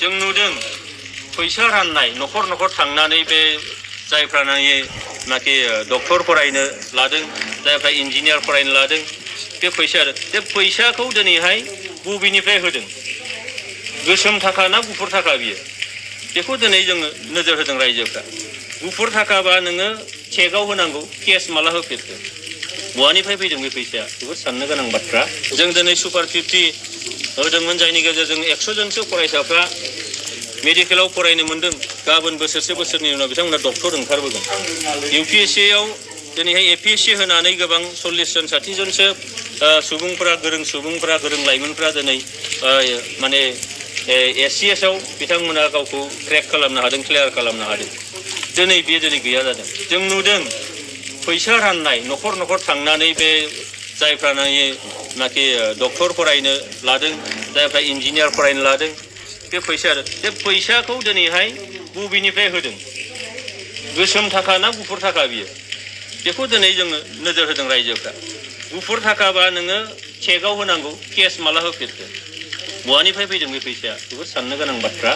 जों नुदों फैसा राननाय न'खर न'खर थांनानै बे जायफ्रानाखि डक्टर फरायनो लादों जायफ्रा इन्जिनियार फरायनो लादों बे फैसाखौ दिनैहाय बबेनिफ्राय होदों गोसोम थाखा ना गुफुर थाखा बियो बेखौ दिनै जोङो नोजोर होदों रायजोफ्रा गुफुर थाखाबा नोङो चेकआव होनांगौ केस माला होफेरखो बहानिफ्राय फैदों बे फैसाया जोबोद साननो गोनां बाथ्रा जों दिनै सुपार 50 होदोंमोन जायनि गेजेरजों 100 जनसो फरायसाफ्रा मेडिकेलाव फरायनो मोन्दों गाबोन बोसोरसे बोसोरनि उनाव बिथांमोना डक्टर ओंखारबोगोन UPSCआव दिनैहाय APSC होनानै गोबां 40 जन 60 जनसो सुबुंफोरा गोरों लाइमोनफोरा दिनै माने SCSआव बिथांमोना गावखौ क्रेक खालामनो हादों क्लियार खालामनो हादों दिनै बेयो दिनै गैया जादों जों नुदों फैसा राननाय न'खर न'खर थांनानै बे जायफ्रानाखि डक्टर फरायनो लादों जायफ्रा इन्जिनियार फरायनो लादों बे फैसाखौ दिनैहाय बबेनिफ्राय होदों गोसोम थाखा ना गुफुर थाखा बियो बेखौ दिनै जोङो नोजोर होदों रायजोफ्रा गुफुर थाखाबा नोङो चेकआव होनांगौ केस माला होफेरखो बहानिफ्राय फैदों बे फैसाया जोबोद साननो गोनां बाथ्रा